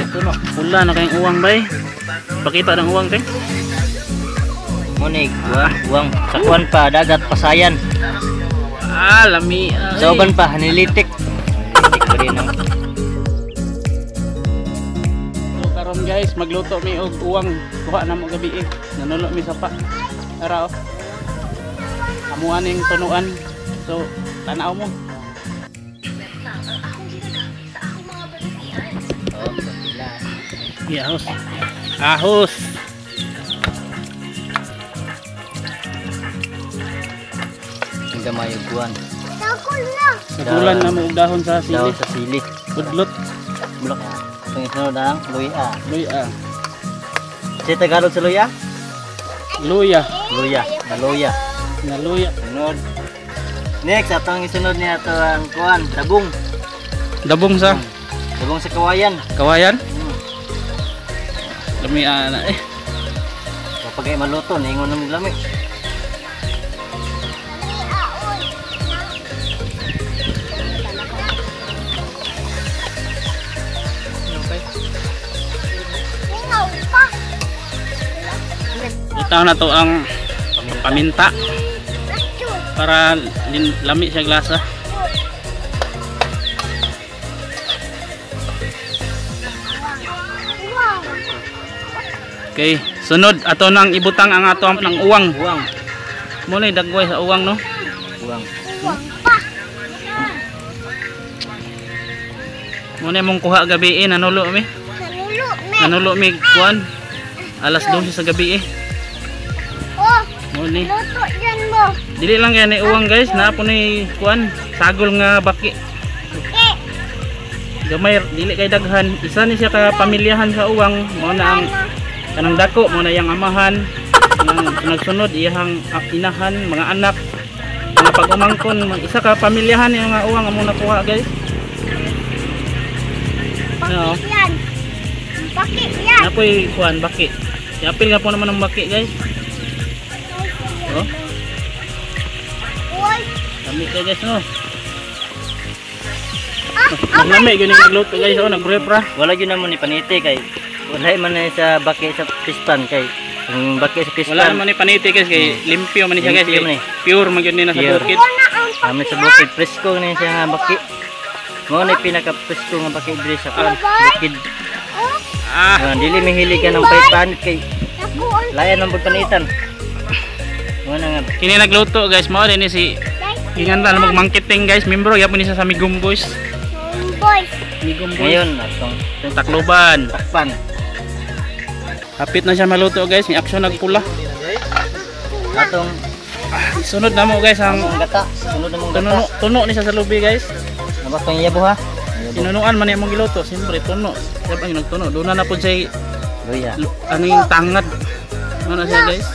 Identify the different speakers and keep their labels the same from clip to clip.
Speaker 1: Tuno.
Speaker 2: Pula na kayong uwang bay. Pakita ng uwang kay.
Speaker 1: Munig, uwang sa kuan pa dagat pasayan.
Speaker 2: Ah, lami. Ay.
Speaker 1: Sa uban pa hanilitik. Hanitik pa rin ang
Speaker 2: So karon guys, magluto mi og uwang, kuha na mo gabi eh. Nanulo mi sa pa. Ara oh. Amuan ning tunuan. So tanaw mo.
Speaker 1: Oh, pila.
Speaker 2: Yeah, ahos. Ahos.
Speaker 1: Ang gamay og kuan.
Speaker 2: Sagulan na mo og dahon sa sili.
Speaker 1: Dahon sa sili.
Speaker 2: Budlot.
Speaker 1: Bulak. Itong isunod ang luya.
Speaker 2: Luya.
Speaker 1: Sa Tagalog sa luya?
Speaker 2: Luya.
Speaker 1: Luya, naluya.
Speaker 2: Naluya.
Speaker 1: Sunod. Next, atong isunod niya ato ang kuan, dabong.
Speaker 2: Dabong sa
Speaker 1: Dabong sa kawayan.
Speaker 2: Kawayan. Lami ana eh.
Speaker 1: Kapag ay maluto, naingon na maglami.
Speaker 2: Itaw na to ang paminta para lami siya glasa. Okay, sunod ato nang ibutang ang ato ang uwang.
Speaker 1: Uwang.
Speaker 2: Mo na dagway sa uwang no.
Speaker 1: Uwang.
Speaker 2: Mo na mong kuha gabi eh, nanulo mi. Nanulo mi kuan. Alas 12 sa gabi eh.
Speaker 3: Oh,
Speaker 2: Mo ni.
Speaker 3: luto dyan mo.
Speaker 2: Dili lang kaya ni uwang guys, naa po ni kuan sagol nga baki. Gamay dili kay daghan, isa ni siya ka pamilyahan sa uwang, mao na ang kanang dako, mao na iyang amahan, ang nagsunod iyang inahan, mga anak, mga pag-umangkon, mga isa ka pamilyahan yung mga uwang among nakuha guys. No.
Speaker 3: Bakit yan? Bakit yan?
Speaker 2: Napoy kuan baki. Yapil nga po naman ang baki guys. Oh,
Speaker 3: Uy,
Speaker 2: lami kay guys no. Naglami gyud ning nagluto guys, oh, nag-prep ra.
Speaker 1: Wala yun naman ni paniti kay wala man na sa baki sa pispan kay ang baki sa pispan.
Speaker 2: Wala naman ni paniti guys kay limpyo man ni siya guys.
Speaker 1: Limpyo man eh.
Speaker 2: Pure man gyud ni na sa
Speaker 1: Pure.
Speaker 2: bukid.
Speaker 3: na ang
Speaker 1: Namin sa bukid presko na siya nga baki. Mao na pinaka presko nga baki diri sa kuan bukid.
Speaker 2: Ah,
Speaker 1: Ah, dili mahilig ka ng paypan kay
Speaker 3: nakuon.
Speaker 1: layan man pud panitan. Mao na nga
Speaker 2: kini nagluto guys, mao din ni si Ingan lang magmangkiting guys, membro gyapon ni siya sa Migum Boys.
Speaker 3: Boys.
Speaker 2: Migum Boys.
Speaker 1: Ngayon atong
Speaker 2: Tacloban.
Speaker 1: takpan.
Speaker 2: Hapit na siya maluto guys, ni action nagpula.
Speaker 1: Atong
Speaker 2: Sunod na mo guys ang
Speaker 1: among gata, sunod namong gata.
Speaker 2: tuno tuno ni siya sa lubi guys.
Speaker 1: Nabas pang iyabo ha.
Speaker 2: Tinunuan man niya mong giluto, siyempre tuno. Siyempre ang nagtuno, doon na na po siya
Speaker 1: Luya.
Speaker 2: ano yung tangad. Ano na siya guys?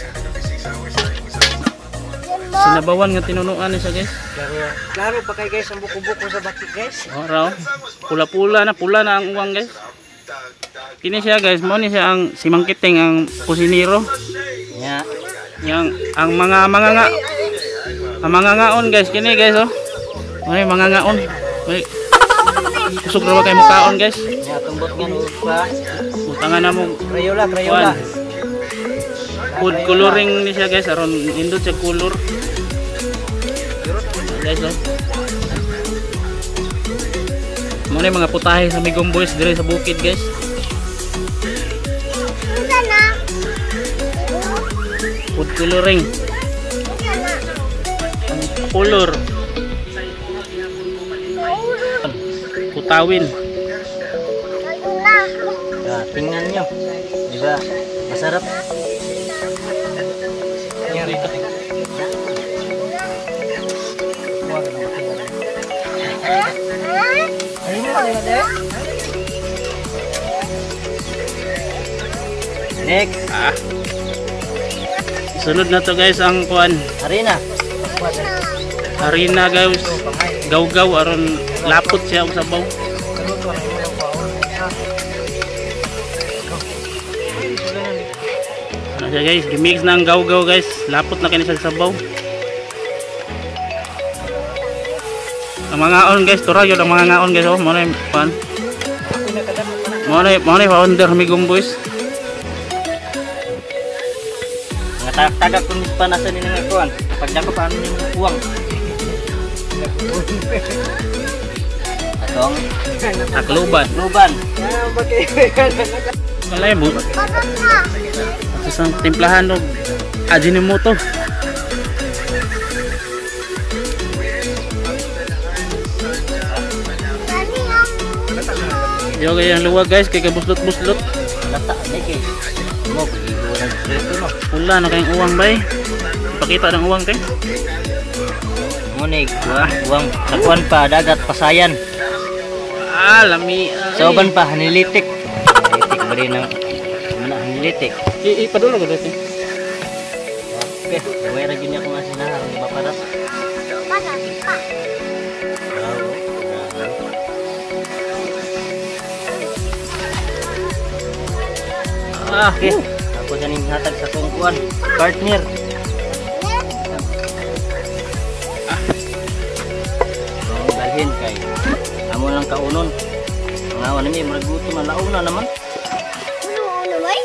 Speaker 2: Sinabawan nga tinunuan ni siya guys.
Speaker 4: Klaro pa kay guys ang buko-buko sa baki guys.
Speaker 2: Oh, raw. Pula-pula na, pula na ang uwang guys. Kini siya guys, mo ni siya ang si Mangkiting ang kusinero.
Speaker 1: Nya.
Speaker 2: Yang ang mga nga ang mga ngaon guys, kini guys oh. May mga ngaon. May kusog ra ba kay mukaon guys?
Speaker 1: Nya atong butngan og pa.
Speaker 2: Butangan na mo
Speaker 1: Crayola, crayola.
Speaker 2: kuan. Food coloring ni siya guys aron indot siya color. Guys oh. Mo na yung mga putahe sa Migom Boys dire sa bukid guys.
Speaker 3: Unsa na?
Speaker 2: Food coloring.
Speaker 3: Unsa na?
Speaker 2: Ang color putawin.
Speaker 3: Ayun na.
Speaker 1: Ah, tingnan nyo. Di ba? Masarap.
Speaker 2: Dito.
Speaker 1: Next,
Speaker 2: Ah. Sunod na to guys ang kuan
Speaker 1: harina.
Speaker 2: Harina guys. Gawgaw aron lapot siya og sabaw. Ano siya guys, gimix na ang gawgaw guys. Lapot na kini siya sa sabaw. Ang mga ngaon guys, tura yun ang mga ngaon guys oh, mo na yung kuan. Mo Mao na founder Hamigong Boys.
Speaker 1: Mga tagak-tagak kung pa nasa ni nga kuan. Pagdako pa ano yung uwang. Atong
Speaker 2: Tacloban.
Speaker 1: Luban.
Speaker 2: Kalay mo.
Speaker 3: Parang na.
Speaker 2: Sa timplahan og Ajinomoto.
Speaker 3: Kani ang
Speaker 2: Yo kay ang luwag, guys, kay kabuslot-buslot.
Speaker 1: Lata ni kay. Mo pagigo ng prito no.
Speaker 2: Pula na kayong uwang bay. Pakita ng uwang kay.
Speaker 1: Mo ni kuha uwang sa kuan pa dagat pasayan.
Speaker 2: Ah, lami. Ay.
Speaker 1: Sa uban pa hanilitik. Hanilitik ba rin ang mana hanilitik.
Speaker 2: I ipadulog ko dito.
Speaker 1: Okay, way ra gyud niya kung asa na aron maparas.
Speaker 3: Parang pa.
Speaker 2: Ah,
Speaker 1: Okay. Ako ganing hatag sa kong kuan partner. Ang dalhin kay amo lang kaunon. Mga nami murag gutom na launa naman.
Speaker 3: Uno, uno, ay.